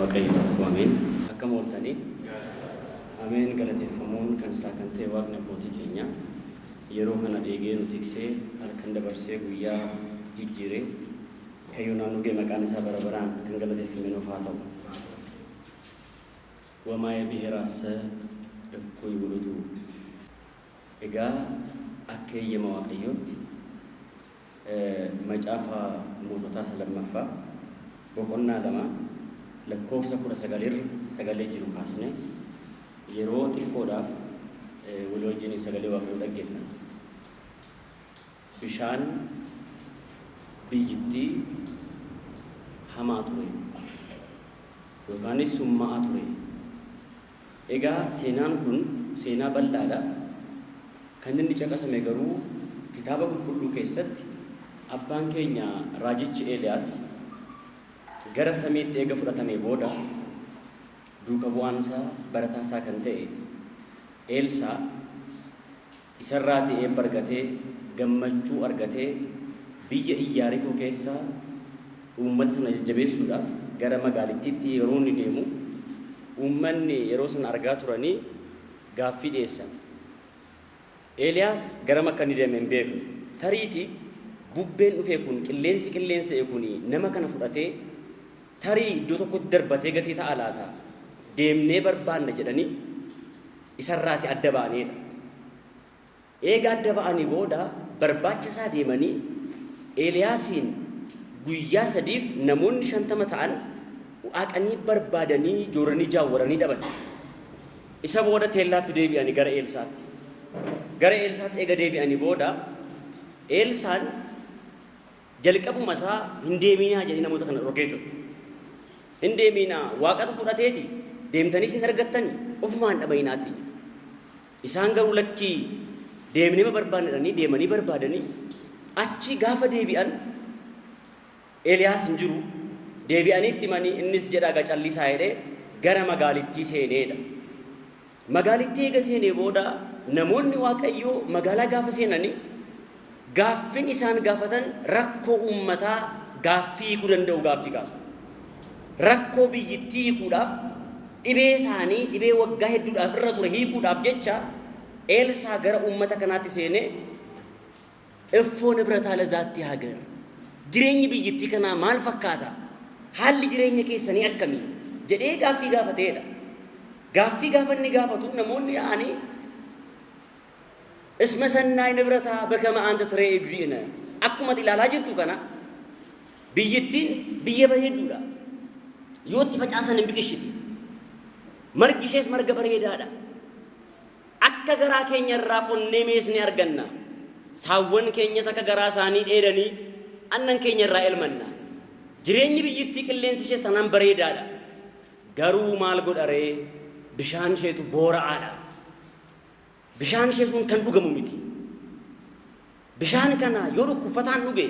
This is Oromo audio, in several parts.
Waaqayyo tokko. Ameen. Akkam ooltanii? Ameen. Galateeffamuun kan isaa kan ta'e Waaqni abbootii keenya yeroo kana dheegee nu tiksee, halkan dabarsee guyyaa jijjiiree kayyoo naannoo ga'e, maqaan isaa bara baraan kan galateeffame nuuf haa ta'u. ወማየ ብሔራሰ እኩይ ውእቱ. Egaa akka eeyyama Waaqayyootti Macaafa Moototaa isa lammaffaa boqonnaa 2 lakkoofsa 19rra sagalee jiru kaasne yeroo xiqqoodhaaf walii wajjin sagalee Waaqayyoo dhaggeeffanna. Bishaan biyyittii hamaa ture yookaanis summaa'aa ture. Egaa seenaan kun seenaa bal'aadha. Kan inni caqasame garuu kitaaba qulqulluu keessatti abbaan keenya raajichi Eeliyaas gara samiitti eega fudhatamee booda duuka bu'aan isaa, barataa isaa kan ta'e Eelsaa isarraatii eebba argatee, gammachuu argatee, biyya Iyyaarikoo keessaa uummata sana jajjabeessuudhaaf gara magaalittiitti yeroo inni deemu, uummanni yeroo sana argaa turanii gaaffii dhiyeessan. Eeliyaas garam akka inni deeme hin beeknu. Tariitii bubbeen dhufee kun, qilleensi qilleensa'e kun nama kana fudhatee tarii iddoo tokkotti darbatee gatii ta'a laata? Deemnee barbaanna jedhanii isarraati adda ba'aniidha. Eega adda ba'anii booda barbaachisaa deemanii Eeliyaasiin guyyaa 3f namoonni 50 ta'an waaqanii barbaadanii jooranii jaawwaranii dhaban. Isa booda teellaatti deebi'anii gara Eelsaatti. Gara Eelsaatti eega deebi'anii booda Eelsaan jalqabuma isaa hin deeminaa jedhee namoota kana dhorkee ture. Hin deeminaa, Waaqatu fudhateeti, deemtaniis hin argattani, ofumaan dhabayinaatti. Isaan garuu lakkii, deemnee barbaadanii deemanii barbaadanii achi gaafa deebi'an Eeliyaas hin jiru. Deebi'anii itti himanii innis jedhaa gacallisaa jedhee gara magaalittii seeneedha. Magaalittii eega seenee booda namoonni Waaqayyoo magaalaa gaafa seenanii gaaffin isaan gaafatan rakkoo uummataa gaaffii hiikuu danda'u gaaffii kaasu. Rakkoo biyyittii hiikuudhaaf, dhibee isaanii, dhibee waggaa hedduudhaaf irra ture hiikuudhaaf jecha Eelsaa gara uummata kanaatti seenee, እፎ ንብረታ ለዛቲ ሀገር, jireenyi biyyittii kanaa maal fakkaata? Haalli jireenya keessanii akkamii? Jedhee gaaffii gaafateedha. Gaaffii gaafa inni gaafatu namoonni yaa'anii, እስመ ሰናይ ንብረታ በከመ አንተ ትሬ እግዚእነ, akkuma ati ilaalaa jirtu kana biyyittiin biyya bareedduudha. Yoo itti facaasan hin biqilchiti. Margi ishees marga bareedaadha. Akka garaa keenya irraa qonnee meesnee arganna. Saawwan keenyas akka garaa isaanii dheedanii annan keenya irraa elmanna. Jireenyi biyyittii, qilleensi ishees tanaan bareedaadha. Garuu maal godharee, bishaan isheetu boora'aadha. Bishaan ishee sun kan dhugamu miti. Bishaan kana yoo dhukkubfataan dhuge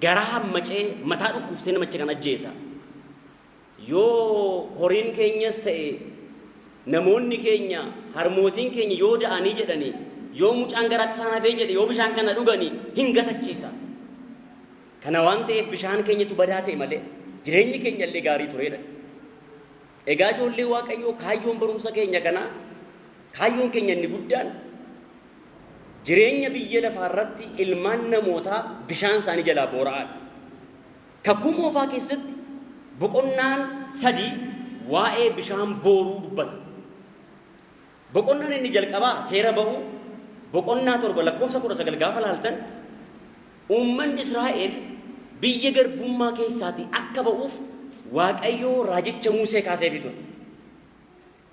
garaa hammacee mataa dhukkubsee namicha kan ajjeesa. Yoo horiin keenyas ta'e namoonni keenya, harmootiin keenya yoo da'anii jedhanii, yoo mucaan garaatti isaan hafee jedhe, yoo bishaan kana dhuganii hin gatachiisa. Kana waan ta'eef bishaan keenyatu badaa ta'e malee jireenyi keenya illee gaarii turedha. Egaa ijoollee Waaqayyoo, kaayyoon barumsa keenya kanaa, kaayyoon keenya inni guddaan jireenya biyya lafaa irratti ilmaan namootaa bishaan isaanii jalaa boora'aadha. Kakuu Moofaa keessatti boqonnaan 3 waa'ee bishaan booruu dubbata. Boqonnaan inni jalqabaa Seera Ba'uu boqonnaa 7 lakkoofsa 19 gaafa laaltan, uummanni Israa'el biyya garbummaa keessaatii akka ba'uuf Waaqayyoo raajicha Musee kaaseefi ture.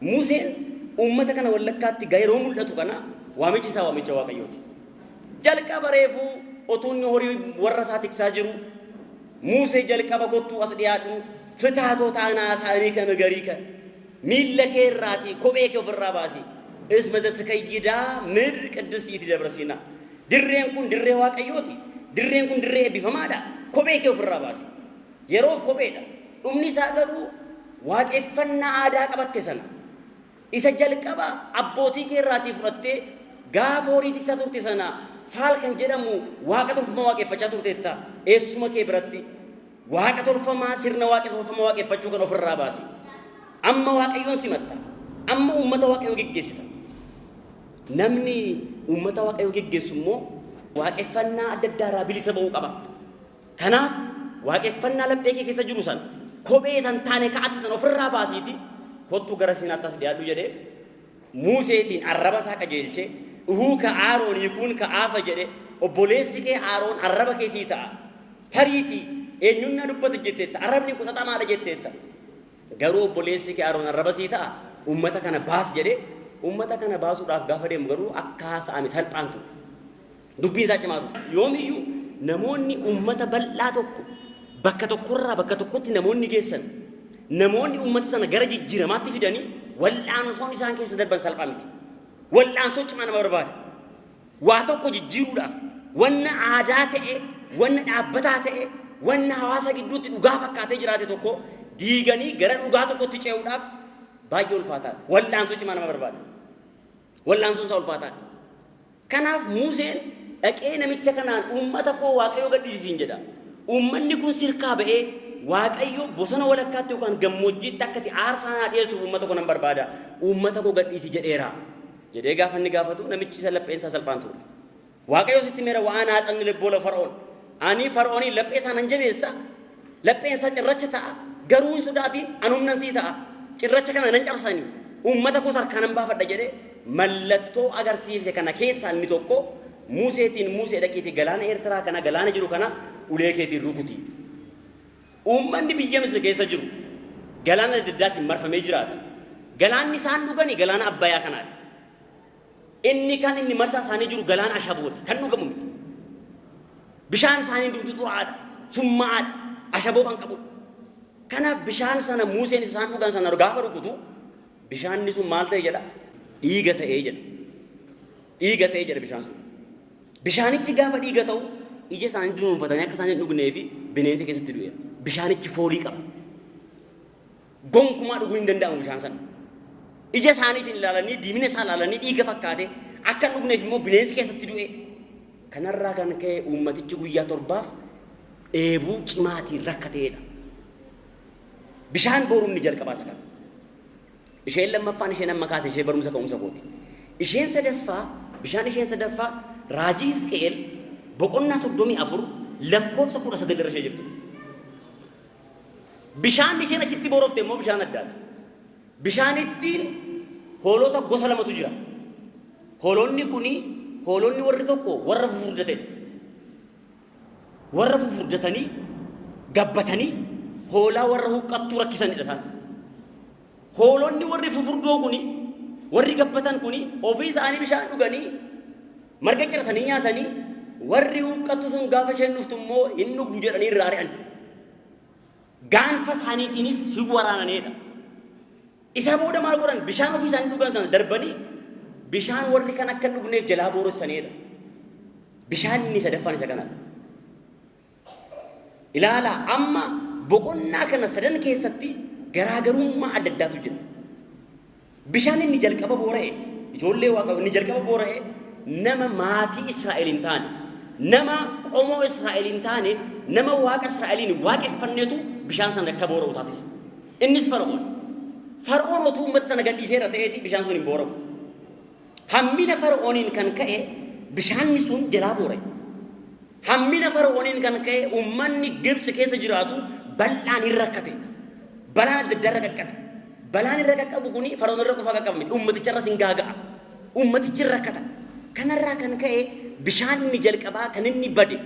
Museen uummata kana wallakkaatti yeroo mul'atu kana waamichi isaa waamicha Waaqayyooti. Jalqaba reefuu otuu inni horii warra isaa tiksaa jiru, Musee jalqaba kottuu as dhiyaadhu, ፍታቶ ታና ሳኒ ከመገሪከ, miilla kee irraatii kophee kee ofirraa baasi, እስመ ዘትከይዳ ምድር ቅድስት ይእቲ ደብረ ሲና, dirreen kun dirree Waaqayyooti, dirreen kun dirree eebbifamaadha, kophee kee ofirraa baasi. Yeroof kopheedha, dhumni isaa garuu waaqeffannaa aadaa qabatte sana isa jalqaba abbootii kee irraatii fudhattee gaafa horii tiksaa turte sana faal kan jedhamu waaqa tolfamaa waaqeffachaa turteetta eessuma kee biratti. Waaqa tolfamaa sirna waaqa tolfamaa waaqeffachuu kan ofirraa baasi. Amma Waaqayyoon simatta. Amma uummata Waaqayyoo geggeessita. Namni uummata Waaqayyoo geggeessu immoo waaqeffannaa adda addaa irraa bilisa ba'uu qaba. Kanaaf waaqeffannaa laphee kee keessa jiru san kophee san taane ka'atti san ofirraa baasiiti kottu gara Siinaatti as dhiyaadhu jedhee Museetiin arraba isaa qajeelchee uhuu ka Aaroon hiikuun ka aafa jedhe obboleessi kee Aaroon arraba kee sii ta'a. Tariitii eenyuun na dubbata jetteetta arrabni kun xaxamaadha jetteetta. Garuu obboleessi kee Aaroon arraba sii ta'a uummata kana baas jedhee uummata kana baasuudhaaf gaafa deemu garuu akka haasa'ame salphaan ture. Dubbiin isaa cimaa ture. Yoomiyyuu namoonni uummata bal'aa tokko bakka tokkorraa bakka tokkotti namoonni geessan namoonni uummata sana gara jijjiiramaatti fidanii wal'aansoon isaan keessa darban salphaa miti. Wal'aansoo cimaa nama barbaada. Waa tokko jijjiiruudhaaf wanna aadaa ta'e, wanna dhaabbataa ta'e, wanna hawaasa gidduutti dhugaa fakkaatee jiraate tokko diiganii gara dhugaa tokkotti ce'uudhaaf baay'ee ulfaataadha. Wal'aansoo cimaa nama barbaada. Wal'aansoon isaa ulfaataadha. Kanaaf Museen dhaqee namicha kanaan uummata koo Waaqayyo gadhiisiin jedha. Uummanni kun sirkaa ba'ee Waaqayyo bosona walakkaatti yookaan gammoojjiitti akka itti aarsaa naa dhiyeessuuf uummata koo nan barbaada. Uummata koo gadhiisi jedheera. Jedhee gaafa inni gaafatu namichi isa lapheen isaa salphaan ture. Waaqayyo sitti meera waan haatsanni lebboola Fara'oon. Ani Fara'ooniin laphee isaa nan jabeessa. Lapheen isaa cirracha ta'a. Garuu hin sodaatiin an humnan sii ta'a. Cirracha kana nan cabsanii. Uummata koos harkaa nan baafadha jedhee mallattoo agarsiise kana keessaa inni tokko Museetiin Musee dhaqiitii galaana Eertiraa kana galaana jiru kana ulee keetiin rukuti. Uummanni biyya Misir keessa jiru galaana adda addaatiin marfamee jiraata. Galaanni isaan dhugani galaana Abbayyaa kanaati. Inni kan inni marsaa isaanii jiru galaana Ashabooti kan dhugamu miti. Bishaan isaanii hundumtu xuraa'aadha, summaa'aadha, ashaboo kan qabudha. Kanaaf bishaan sana Museen isaan dhugan sana gaafa rukutu bishaanni sun maal ta'e jedha? Dhiiga ta'ee jedha. Dhiiga ta'ee jedha bishaan sun. Bishaanichi gaafa dhiiga ta'u ija isaanii dunuunfatanii akka isaan hin dhugnee fi bineensi keessatti du'eera. Bishaanichi foolii qaba. Gonkumaa dhuguu hin danda'amu bishaan sana. Ija isaaniitiin ilaalanii diimina isaa ilaalanii dhiiga fakkaate akka hin dhugneef immoo bineensi keessatti du'e. Kanarraa kan ka'e uummatichi guyyaa torbaaf dheebuu cimaatiin rakkateedha. Bishaan boruun ni jalqabaa isa kana. Isheen lammaffaan isheen amma kaase ishee barumsa ka'umsa kooti. Isheen sadaffaa bishaan isheen sadaffaa raajii Hisqi'eel boqonnaa 34 lakkoofsa 19 irra ishee jirti. Bishaan isheen achitti borofte immoo bishaan addaati. Bishaan ittiin hoolota gosa lamatu jira. Hoolonni kuni hoolonni warri tokko warra fufurdatedha. Warra fufurdatanii gabbatanii hoolaa warra huqqattuu rakkisanidha isaan. Hoolonni warri fufurdoo kuni warri gabbatan kuni ofii isaanii bishaan dhuganii marga ciratanii nyaatanii warri huqqattu sun gaafa isheen dhuftu immoo hin dhugdu jedhanii irraa ari'an. Gaanfa isaaniitiinis hin waraananidha. Isa booda maal godhan bishaan ofii isaanii dhugan sana darbanii bishaan warri kan akka hin dhugneef jalaa booressanidha. Bishaan inni sadaffaan isa kanadha. Ilaalaa amma boqonnaa kana sadan keessatti garaagarummaa adda addaatu jira. Bishaan inni jalqaba boora'e ijoollee Waaqayyoo inni jalqaba boora'e nama maatii Israa'el hin taane nama qomoo Israa'el hin taane nama Waaqa Israa'eliin waaqeffannetu bishaan sana akka boora'u taasise. Innis Fara'oon. Fara'oon otuu uummata sana gadhiiseera ta'eeti bishaan sun hin boora'u. Hammina Fara'ooniin kan ka'e bishaanni sun jalaa boora'e. Hammina Fara'ooniin kan ka'e uummanni Gibxi keessa jiraatu bal'aan hin rakkate. Balaan adda addaa irra qaqqabe. Balaan irra qaqqabu kuni Fara'oon irra qofa qaqqaba miti. Uummaticha irras hin gaaga'a. Uummatichi hin rakkata. Kanarraa kan ka'e bishaan inni jalqabaa kan inni bade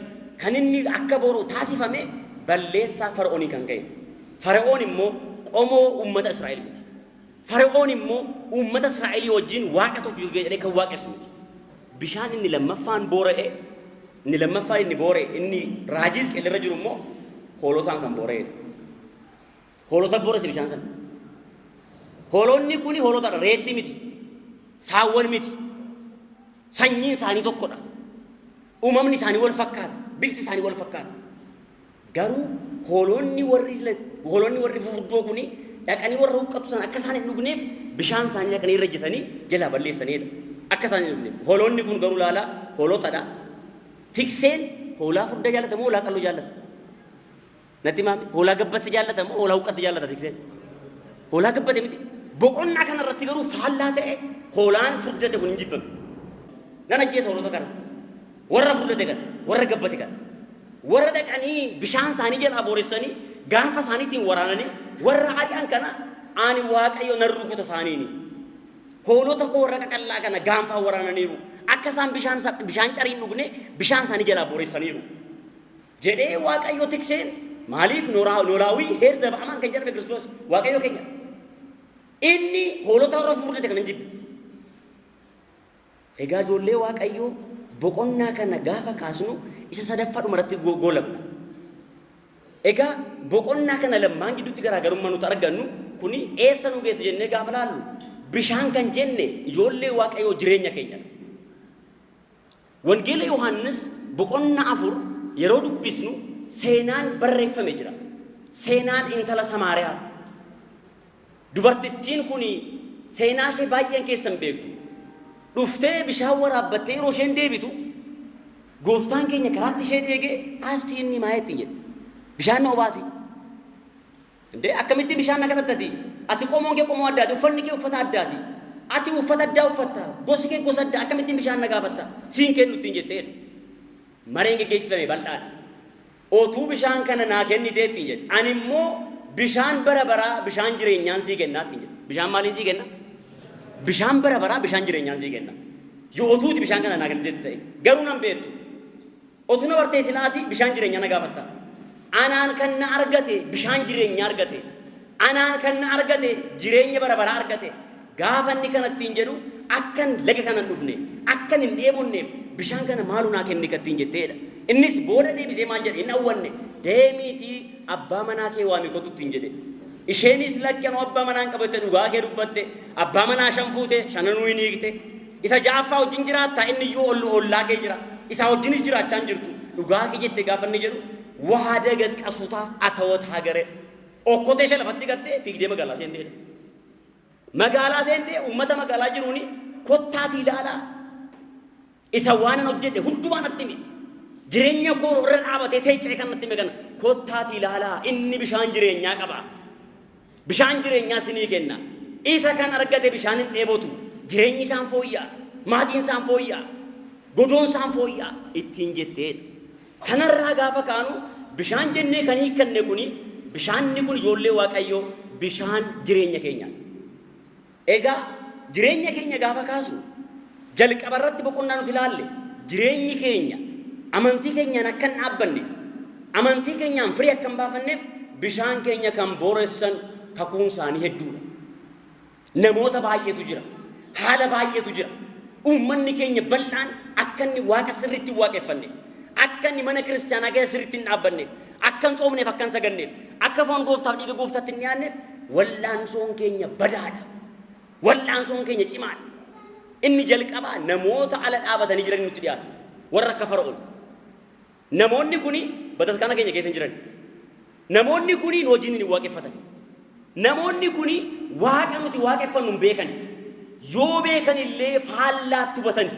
kan inni akka boora'u taasifame balleessaa Fara'oonii kan ka'e. Fara'oon immoo qomoo uummata Israa'el miti. Fara'oon immoo uummata Israa'elii wajjin waaqa tokko jedhee kan waaqessu miti. Bishaan inni lammaffaan boora'e inni lammaffaan inni boora'e inni raajii Hisqi'eel irra jiru immoo hoolotaan kan boora'edha. Hoolota booresse bishaan sana. Hoolonni kuni hoolotadha reetti miti. Saawwan miti. Sanyiin isaanii tokkodha. Uumamni isaanii wal fakkaata. Bifti isaanii wal fakkaata. Garuu hoolonni warri fufurdoo kuni dhaqanii warra huqqatu sana akka isaan hin dhugneef bishaan isaanii dhaqanii irra ejjetanii jalaa balleessanidha. Akka isaan hin dhugneef. Hoolonni kun garuu laalaa hoolotadha. Tikseen hoolaa furdaa jaallata moo hoolaa qalloo jaallata? Natti maami hoolaa gabbatti jaallata moo hoolaa huqqatti jaallata tikseen? Hoolaa gabbate miti. Boqonnaa kanarratti garuu faallaa ta'e hoolaan furdate kun hin jibbame. Nan ajjeesa hoolota kana. Warra furdate kana, warra gabbate kana. Warra dhaqanii bishaan isaanii jalaa booressanii gaanfa isaaniitiin waraananii warra ari'an kana ani Waaqayyo nan rukuta isaaniini. Hoolota koo warra qaqallaa kana gaanfaan waraananiiru. Akka isaan bishaan carii hin dhugne bishaan isaanii jalaa booressaniiru. Jedhee Waaqayyo tikseen maaliif Noolaawii heerza ba'amaan kan jedhame Kiristoos Waaqayyo keenya. Inni hoolota warra furdate kana hin jibbe. Egaa ijoollee Waaqayyoo boqonnaa kana gaafa kaasnu isa sadaffaa dhumarratti goolabna. Egaa boqonnaa kana lammaan gidduutti garaagarummaa nuti argannu kuni eessa nu geessa jennee gaafa laallu bishaan kan jenne ijoollee Waaqayyoo jireenya keenyadha. Wangeela Yohaannis boqonnaa 4 yeroo dubbisnu seenaan barreeffame jira. Seenaan intala Samaariyaa. Dubartittiin kuni seenaa ishee baay'een keessan beektu. Dhuftee bishaan waraabbattee yeroo isheen deebitu gooftaan keenya karaatti ishee eegee astii inni maa ittiin jedhe. Bishaan na obaasi. Indee akkamitti bishaan na kadhattati? Ati qomoon kee qomoo addaati, uffanni kee uffata addaati. Ati uffata addaa uffatta, gosi kee gosa addaa, akkamittiin bishaan na gaafatta? Siin kennu ittiin jettee. Mareen geggeeffame bal'aadha. Otuu bishaan kana naa kennitee ittiin jedhe. Ani immoo bishaan bara baraa bishaan jireenyaan sii kennaa ittiin jedhe. Bishaan maaliin sii kenna? Bishaan bara baraa bishaan jireenyaan sii kenna. Yoo otuuti bishaan kana naa kennitee ta'e garuu nan beektu. Otuu na bartee silaati bishaan jireenyaa na gaafatta. Anaan kan na argate bishaan jireenyaa argate. Anaan kan na argate jireenya bara baraa argate. Gaafa inni kanattiin jedhu akkan laga kana hin dhufne, akkan hin dheebonneef bishaan kana maaluu naa kenni kattiin jetteedha. Innis booda deebisee maal jedhe hin hawwanne deemiitii abbaa manaa kee waami kottu ittiin jedhe. Isheenis lakki anoo abbaa manaa hin qabu jette dhugaa kee dubbatte abbaa manaa 5 fuute 5 hin hiikte. Isa 6ffaa wajjin jiraatta inni iyyuu ollaa kee jira. Isaa wajjinis jiraachaa hin jirtu. Dhugaa kee jette gaafa inni jedhu waada gad qasutaa atawat hagare. Okkotee ishee lafatti gattee fiigdee magaalaa seenteedha. Magaalaa seentee uummata magaalaa jiruuni kottaatii ilaalaa. Isa waanan hojjedhe hundumaa natti hime. Jireenya koo irra dhaabatee seecca'ee kan natti hime kana kottaatii ilaalaa inni bishaan jireenyaa qaba. Bishaan jireenyaa sinii kenna. Isa kan argate bishaan hin dheebotu. Jireenyi isaan fooyya'a. Maatiin isaan fooyya'a. Godoon isaan fooyya'a ittiin jetteedha. Kanarraa gaafa kaanu bishaan jennee kan hiikkanne kuni bishaanni kun ijoollee Waaqayyoo bishaan jireenya keenyaati. Egaa jireenya keenya gaafa kaasnu jalqaba irratti boqonnaa nuti ilaalle jireenyi keenya amantii keenyaan akka hin dhaabbanneef amantii keenyaan firii akka hin baafanneef bishaan keenya kan booressan kakuun isaanii hedduudha. Namoota baay'eetu jira. Haala baay'eetu jira. Uummanni keenya bal'aan akka inni Waaqa sirriitti hin waaqeffanneef, akka inni mana kiristaanaa keessa sirriitti hin dhaabbanneef, akka hin tsoomneef, akka hin saganneef, akka foon gooftaaf dhiiga gooftaatti hin dhiyaanneef wal'aansoon keenya badaadha. Wal'aansoon keenya cimaadha. Inni jalqabaa namoota ala dhaabatanii jiran nutti dhiyaata. Warra akka Fara'oon. Namoonni kuni bataskaana keenya keessa hin jiran. Namoonni kuni nu wajjin hin waaqeffatan. Namoonni kuni Waaqa nuti waaqeffannu hin beekan. Yoo beekan illee faallaatti hubatani.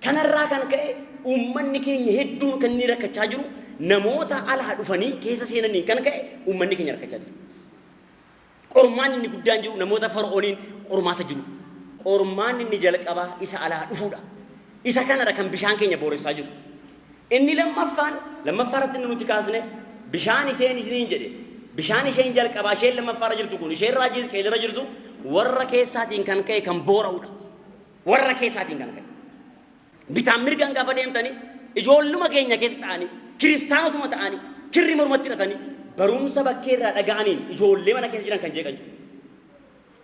Kanarraa kan ka'e uummanni keenya hedduun kan inni rakkachaa jiru namoota alaa dhufanii keessa seenaniin kan ka'e uummanni keenya rakkachaa jira. Qormaanni inni guddaan jiru namoota Fara'ooniin qormaata jiru. Qormaanni inni jalqabaa isa alaa dhufuudha. Isa kanadha kan bishaan keenya booressaa jiru. Inni lammaffaan lammaffaa irratti inni nuti kaasne bishaan isheen isiniin jedhe bishaan isheen jalqabaa isheen lammaffaarra jirtu kun isheen raajii Hisqeelirra jirtu warra keessaatiin kan ka'e kan boora'udha. Warra keessaatiin kan ka'e. Bitaan mirgaan gaafa deemtanii ijoolluma keenya keessa ta'anii kiristaanotuma ta'anii kirri mormatti hidhatanii barumsa bakkeerraa dhaga'aniin ijoollee mana keessa jiran kan jeeqan jiru.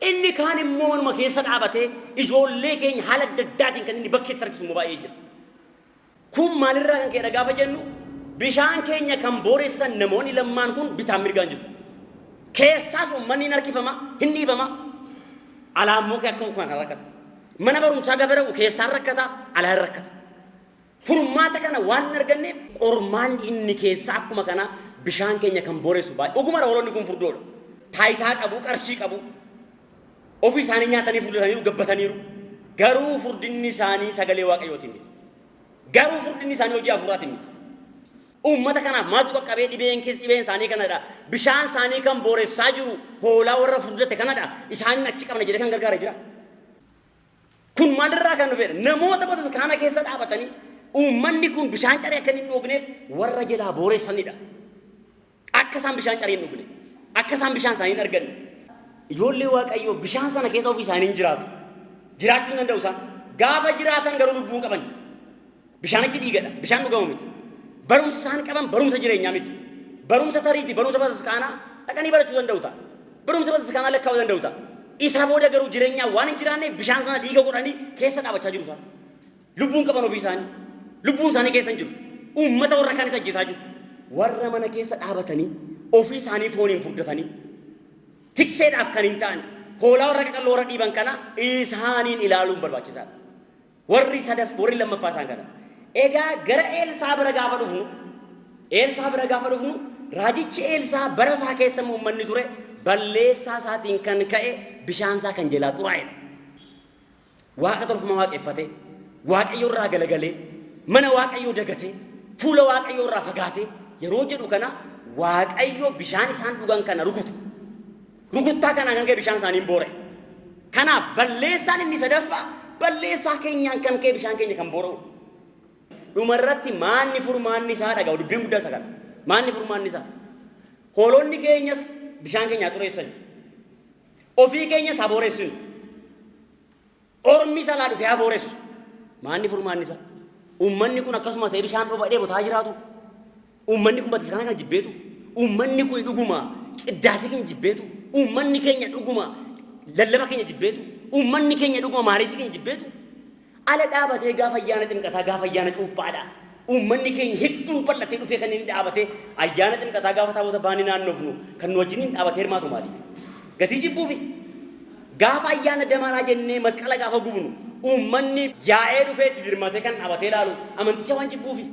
Inni kaan immoo manuma keessa dhaabatee ijoollee keenya haala adda addaatiin kan inni bakkeetti harkisu immoo baay'ee jira. Kun maalirraa kan ka'edha gaafa jennu bishaan keenya kan booressan namoonni lammaan kun bitaan mirgaan jiru. Keessaas uummanni hin harkifama, hin dhiibama. Alaa immoo akkuma kan rakkata. Mana barumsaa gaafa dhaqu keessaan rakkata, alaa hin rakkata. Furmaata kana waan hin arganneef qormaanni inni keessaa akkuma kana bishaan keenya kan booressu baay'ee. Dhugumadha hoolonni kun furdoodha. Taayitaa qabu, qarshii qabu. Ofii isaanii nyaatanii furdataniiru, gabbataniiru. Garuu furdinni isaanii sagalee Waaqayyootiin miti. Garuu furdinni isaanii hojii hafuuraatiin miti. Uummata kanaaf maaltu qaqqabee dhibeen keessa dhibeen isaanii kanadha. Bishaan isaanii kan booressaa jiru hoolaa warra furdate kanadha. Isaanin achi qabna jedhee kan gargaare jira. Kun maalirraa kan dhufedha? Namoota bataskaana keessa dhaabatanii uummanni kun bishaan caree akka inni hin dhugneef warra jalaa booressanidha. Akka isaan bishaan caree hin dhugne, akka isaan bishaan isaanii hin arganne. Ijoollee Waaqayyoo bishaan sana keessa ofii isaanii hin jiraatu. Jiraachuu hin danda'u isaan. Gaafa jiraatan garuu lubbuu hin qaban. Bishaanichi dhiigadha. Bishaan dhugamu miti. Barumsa isaan qaban barumsa jireenyaa miti. Barumsa tariiti, barumsa bataskaanaa dhaqanii barachuu danda'u ta'a. Barumsa bataskaanaa lakkaa'uu danda'u ta'a. Isa booda garuu jireenyaa waan hin jiraanneef bishaan sana dhiiga godhanii keessa dhaabachaa jiru isaan. Lubbuun qaban ofii isaanii. Lubbuun isaanii keessa hin jiru. Uummata warra kaanis ajjeesaa jiru. Warra mana keessa dhaabatanii ofii isaanii fooniin furdatanii tikseedhaaf kan hin taane hoolaa warra qaqalloo warra dhiiban kana isaaniin ilaaluun barbaachisaadha. Warri sadaf warri lammaffaa isaan kana. Egaa gara Eelsaa bira gaafa dhufnu, Eelsaa bira gaafa dhufnu, raajichi Eelsaa bara isaa keessa uummanni ture balleessaa isaatiin kan ka'e bishaan isaa kan jalaa xuraa'edha. Waaqa tolfamaa waaqeffatee, Waaqayyo irraa galagalee, mana Waaqayyoo dagatee, fuula Waaqayyoo irraa fagaatee yeroo jedhu kana Waaqayyo bishaan isaan dhugan kana rukute. Rukuttaa kanaan kan ka'e bishaan isaanii hin boora'e. Kanaaf balleessaan inni sadaffaa balleessaa keenyaan kan ka'e bishaan keenya kan boora'udha. Dhumarratti maanni furmaanni isaa dhaga'u dubbiin guddaa isa kana. Maanni furmaanni isaa. Hoolonni keenyas bishaan keenya haa xureessan. Ofii keenyas haa booressinu. Ormi salaa dhufee haa booressu. Maanni furmaanni isaa. Uummanni kun akkasuma ta'ee bishaan dhoba dheebotaa jiraatu. Uummanni kun bataskaana kana jibbeetu. Uummanni kun dhuguma qiddaasee keenya jibbeetu. Uummanni keenya dhuguma lallaba keenya jibbeetu. Uummanni keenya dhuguma maaliitii keenya jibbeetu. Ala dhaabatee gaafa ayyaana ximqataa gaafa ayyaana cuuphaadha. Uummanni keenya hedduun bal'atee dhufee kan inni dhaabatee ayyaana ximqataa gaafa taabota baanii naannofnu kan nu wajjiniin dhaabatee hirmaatu maaliif? Gatii jibbuufi. Gaafa ayyaana damaraa jennee masqala gaafa gubnu uummanni yaa'ee dhufee itti dirmatee kan dhaabatee ilaalu amanticha waan jibbuufi.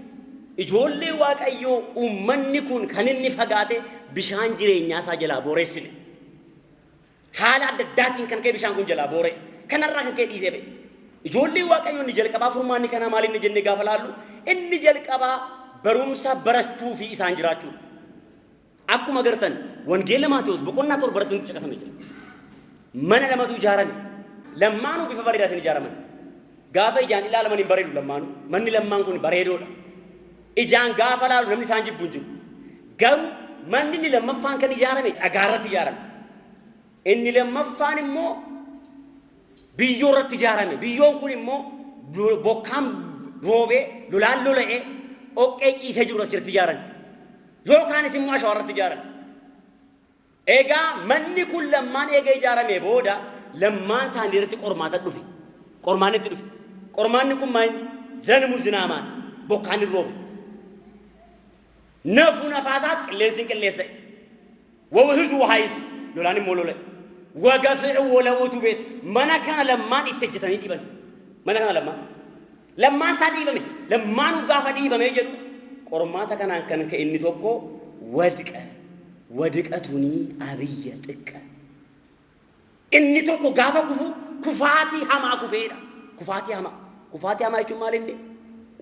Ijoollee Waaqayyoo uummanni kun kan inni fagaate bishaan jireenyaa isaa jalaa booressine. Haala adda addaatiin kan ka'e bishaan kun jalaa boora'e. Kanarraa kan ka'e dhiisee ba'e. Ijoollee Waaqayyoo inni jalqabaa furmaanni kanaa maal inni jennee gaafa laallu inni jalqabaa barumsa barachuu fi isaan jiraachuudha. Akkuma agartan Wangeela Maatewos boqonnaa 7 irratti wanti caqasame jira. Mana lamatu ijaarame. Lammaanuu bifa bareedaatiin ijaaraman. Gaafa ijaan ilaalaman hin bareedu lammaanuu. Manni lammaan kun bareedoodha. Ijaan gaafa laalu namni isaan jibbu hin jiru. Garuu manni inni lammaffaan kan ijaarame dhagaa irratti ijaarame. Inni lammaffaan immoo biyyoo irratti ijaarame. Biyyoon kun immoo bokkaan roobee lolaan lola'ee dhoqqee ciisee jiru achirratti ijaarame. Yookaanis immoo ashawaa irratti ijaarame. Egaa manni kun lammaan eega ijaaramee booda lammaan isaanii irratti qormaata dhufe. Qormaanni itti dhufe. Qormaanni kun maal? Zanmu zinaamaati. Bokkaan hin roobe. Nafu nafaasaat qilleensi hin qilleessa'e. Wawhizu wahaayis lolaan immoo lola'e. Wagafi'u wala'utu beet. Mana kana lammaan itti hojjetanii dhiiban. Mana kana lammaan. Lammaan isaa dhiibame. Lammaanuu gaafa dhiibamee jedhu qormaata kanaan kan ka'e inni tokko wadqa. Wadiqatunii abiyya xiqqa. Inni tokko gaafa kufu kufaatii hamaa kufeedha. Kufaatii hamaa. Kufaatii hamaa jechuun maal inni?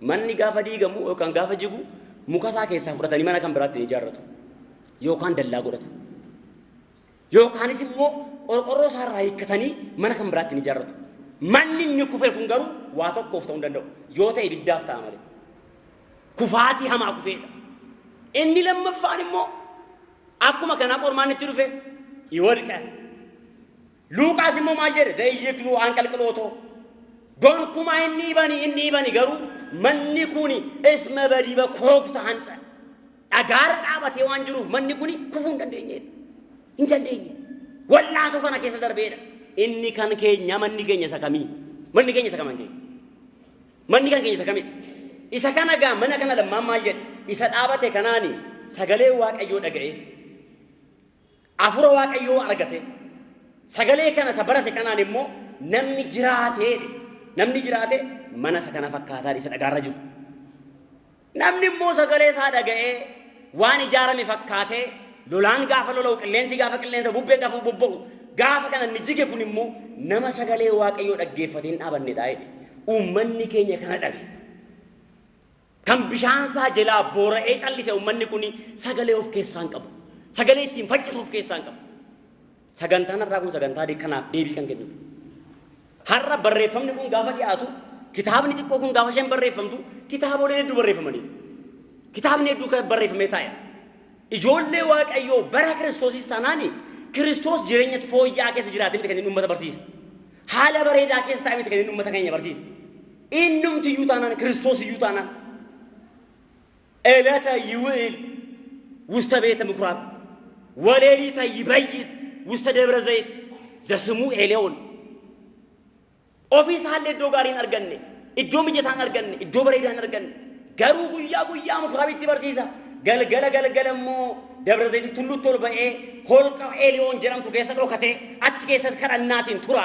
Manni gaafa diigamu yookaan gaafa jigu muka isaa keessaa fudhatanii mana kan biraatti ijaarratu. Yookaan dallaa godhatu. Yookaanis immoo qorqorroo isaa irraa hiikkatanii mana kan biraatti ni ijaarratu. Manni inni kufe kun garuu waa tokkoof ta'uu hin danda'u. Yoo ta'e ibiddaaf ta'a malee. Kufaatii hamaa kufeedha. Inni lammaffaan immoo akkuma kanaa qormaanni itti dhufe iwadqa. Luuqaas immoo maal jedhe? Zayyiklu anqalqilootoo. Gonkumaa hin dhiibani hin dhiibani garuu manni kun isma badiiba kookta hansa. Dhagaarra dhaabatee waan jiruuf manni kun kufuu hin dandeenyedha. Hin dandeenye. Wallaansoo kana keessa darbeedha. Inni kan keenya manni keenya isa kamii? Manni keenya isa kam keenya? Manni kan keenya isa kamidha? Isa kana gaa mana kana lammaan maal jedhe? Isa dhaabate kanaani sagalee Waaqayyoo dhaga'ee afura Waaqayyoo argate sagalee kana isa barate kanaan immoo namni jiraatee namni jiraate mana isa kana fakkaataa isa dhagaarra jiru. Namni immoo sagalee isaa dhaga'ee waan ijaarame fakkaatee lolaan gaafa lola'u qilleensi gaafa qilleensa bubbeen gaafa bobba'u gaafa kana inni jige kun immoo nama sagalee Waaqayyoo dhaggeeffatee hin dhaabannedha jedhe. Uummanni keenya kana dhabe. Kan bishaan isaa jalaa boora'ee callise uummanni kun sagalee of keessaa hin qabu. Sagalee ittiin faccisu of keessaa hin qabu. Sagantaan har'aa kun sagantaa kanaaf deebii kan kennudha. Har'a barreeffamni kun gaafa dhiyaatu, kitaabni xiqqoo kun gaafa isheen barreeffamtu, kitaaboleen hedduu barreeffamaniiru. Kitaabni hedduu kan barreeffamee taa'eera. Ijoollee Waaqayyoo bara Kiristoosis taanaani Kiristoos jireenya fooyya'aa keessa jiraate miti kan inni uummata barsiise. Haala bareedaa keessa taa'e miti kan inni uummata keenya barsiise. Innumti iyyuu taanaan Kiristoos iyyuu taanaan ዕለተ ይውዕል ውስተ ቤተ ምኩራብ ወሌሊተ ይበይት ውስተ ደብረ ዘይት ዘስሙ ኤሌዎን። Ofii isaallee iddoo gaarii hin arganne, iddoo mijataa hin arganne, iddoo bareedaa hin arganne. Garuu guyyaa guyyaa mukuraabitti barsiisa. Galgala galgala immoo Dabra Zayitii tulluutti ol ba'ee holqa Eeliyoon jedhamtu keessa dhokatee achi keessas kadhannaatiin tura.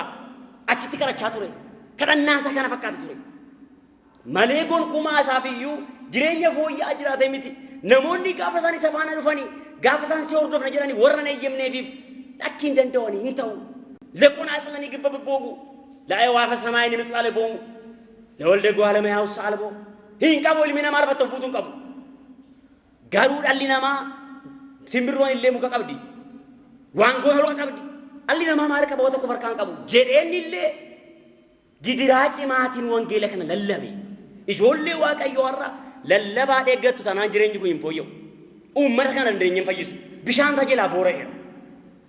Achitti kadhachaa ture. Kadhannaan isaa kana fakkaata ture. Malee gonkumaa isaaf iyyuu jireenya fooyya'aa jiraate miti. Namoonni gaafa isaan isa faana dhufanii, gaafa isaan si hordofna jedhanii warra hin eeyyamneefiif lakki hin danda'anii hin ta'u. Leqonaa xilanii gibba bibboogu. ለአዕዋፈ ሰማይ ንምጽላለ ቦሙ ለወልደ እጓለ እመሕያው አልቦ. Hin qabu ilmi namaa lafatti of buutuu hin qabu. Garuu dhalli namaa simbirroon illee muka qabdi. Waangoon holqa qabdi. Dhalli namaa maal qaba waan tokko farkaan qabu. Jedheen illee gidiraa cimaatiin wangeela kana lallabe. Ijoollee Waaqayyoo har'a lallabaa deeggattu taanaan jireenyi kun hin fooyya'u. Uummata kana dandeenye hin fayyisu. Bishaan isaa jalaa boora'eera.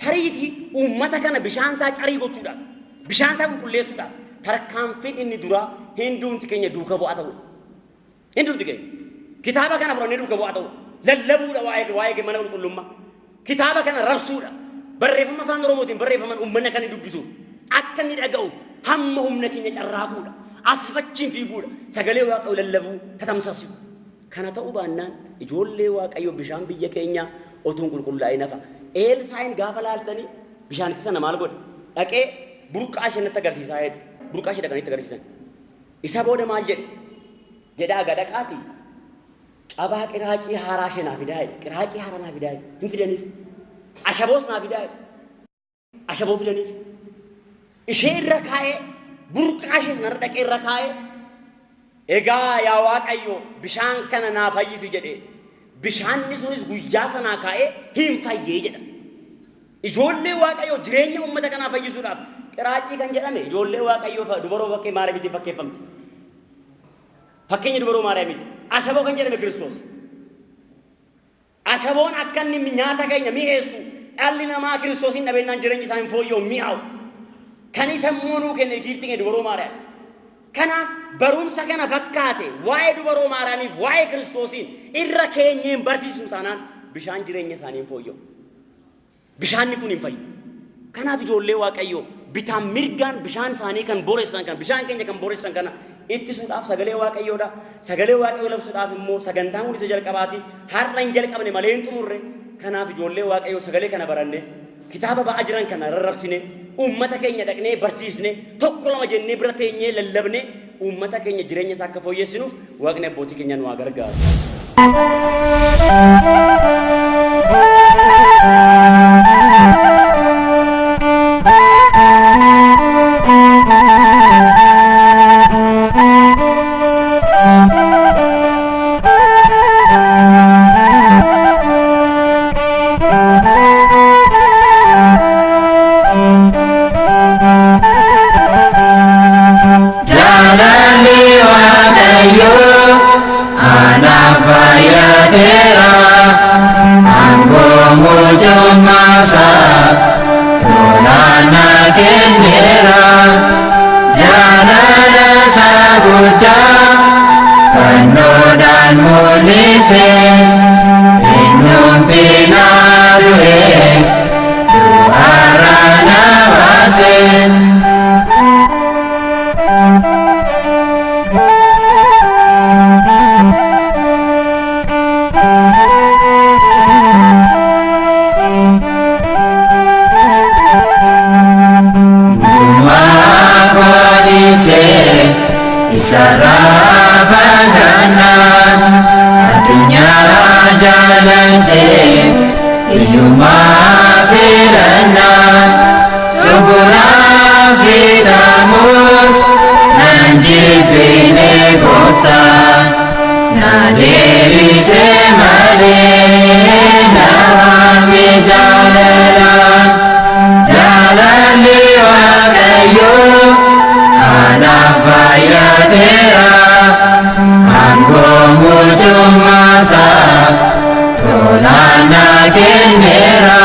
Tariitii uummata kana bishaan isaa carii gochuudhaaf, bishaan isaa qulqulleessuudhaaf tarkaanfiin inni duraa hundumti keenya duuka bu'aa ta'udha. Hundumti keenya kitaaba kana fudhannee duuka bu'aa ta'udha. Lallabuudha waa'ee mana qulqullummaa. Kitaaba kana rabsuudha. Barreeffama afaan Oromootiin barreeffaman uummanni akka inni dubbisuuf, akka inni dhaga'uuf hamma humna keenya carraaquudha. Asifachiin fiiguudha. Sagalee Waaqayyoo lallabuu tatamsaasu. Kana ta'uu baannaan ijoollee Waaqayyoo bishaan biyya keenyaa otuun qulqullaa'in hafa. Eelsaayin gaafa laaltanii bishaanitti sana maal godhe? Dhaqee burqaa ishee natti agarsiisaa jedhe. Burqaa ishee dhaqanii itti agarsiisan. Isa booda maal jedhe? Jedhaa gadhaqaati. Cabaa qiraacii haaraa ishee naa fidaa jedhe. Qiraacii haaraa naa fidaa jedhe. Hin fidaniif. Ashaboos naa fidaa jedhe. Ashaboo fidaniif. Ishee irra kaa'ee burqaa ishee sanarra dhaqee irra kaa'ee egaa yaa Waaqayyo bishaan kana naa fayyisi jedhe. Bishaanni sunis guyyaa sanaa kaa'ee hin fayyee jedha. Ijoollee Waaqayyoo jireenya uummata kanaa fayyisuudhaaf qiraacii kan jedhame ijoollee Waaqayyoo dubaroo fakkee Maariyaamiitiin fakkeeffamti. Fakkeenya dubaroo Maariyaamiiti. Ashaboo kan jedhame Kiristoos. Ashaboon akka inni nyaata keenya mi'eessu dhalli namaa Kiristoosiin dhabennaan jireenyi isaa hin fooyya'u mi'aawu. Kan isa immoo nuu kenne giiftii keenya dubaroo Maariyaam. Kanaaf barumsa kana fakkaate waa'ee dubaroo Maariyaamiif waa'ee Kiristoosiin irra keenyeen barsiisnu taanaan bishaan jireenya isaanii hin fooyya'u. Bishaanni kun hin fayyu. Kanaaf ijoollee Waaqayyoo bitaan mirgaan bishaan isaanii kan boressan kan bishaan keenya kan boressan kana ittisuudhaaf sagalee Waaqayyoodha. Sagalee Waaqayyoo labsuudhaaf immoo sagantaan kun isa jalqabaati. Har'a hin jalqabne malee hin xumurre. Kanaaf ijoollee Waaqayyoo sagalee kana baranne kitaaba ba'aa jiran kana rarrabsine uummata keenya dhaqnee barsiisne tokko lama jennee bira teenyee lallabne uummata keenya jireenya isaa akka fooyyessinuuf Waaqni abbootii keenya nu haa gargaaru. Jaalalli Waaqayyoo anaaf baay'ateera, aangoo mucummaasaa tolaan na kenneera. Jaalala isaa guddaa fannoodhaan mul'ise, innumti na du'e du'arraa na baase. Mucummaa koodhisee isarraa fagaannaan addunyaa baay'ateera, aangoo mucummaasaa tolaan naa kenneera.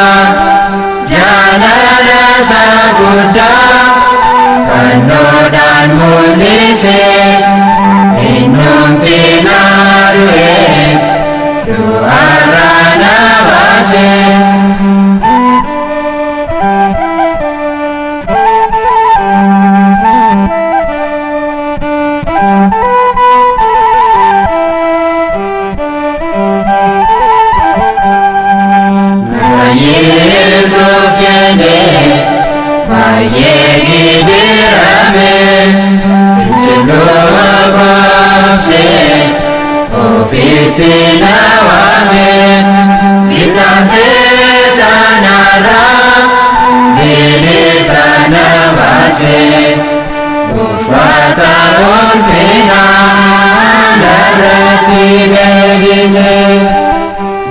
Jaalala isaa guddaa fannoodhaan mul'ise, innumti na du'e du'arraa na baase. Yesuuf jedhee baay'ee gidirame, injiluu goobsee ofitti na waame. Bitaa seexanarraa bilisa na baase, uffata ulfinaa narratti deebise.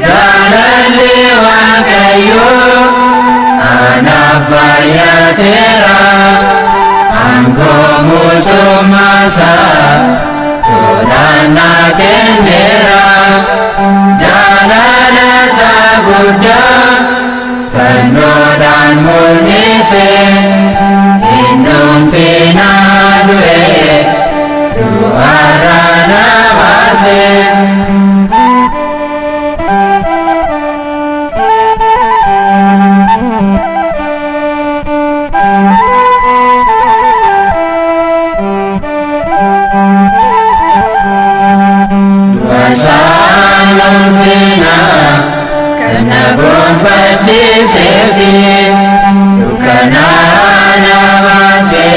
Jaalalli Waaqayyoo anaaf baay'ateera, aangoo mucummaasaa tolaan naa kenneera. Jaalala isaa guddaa fannoodhaan mul'ise, innumti na du'e du'arraa na baase. Du'asaan ulfina kan na gonfachiiseefi dukkanaa na baase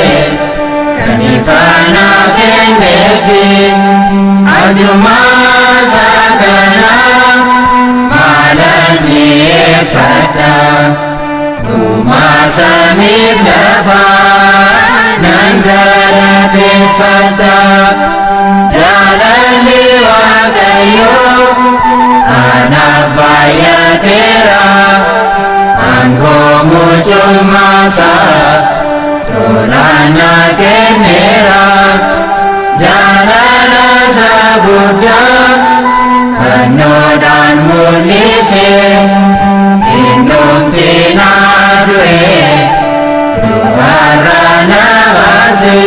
kan ifaa na kenneefi, arjummaa isaa kana maalan dhiyeeffadha? Uumaa samiif lafaa nan galateeffadha. Jaalalli Waaqayyoo anaaf baay'ateera, aangoo mucummaasaa tolaan naa kenneera. Jaalala isaa guddaa fannoodhaan mul'ise, innumti na du'e du'arraa na baase.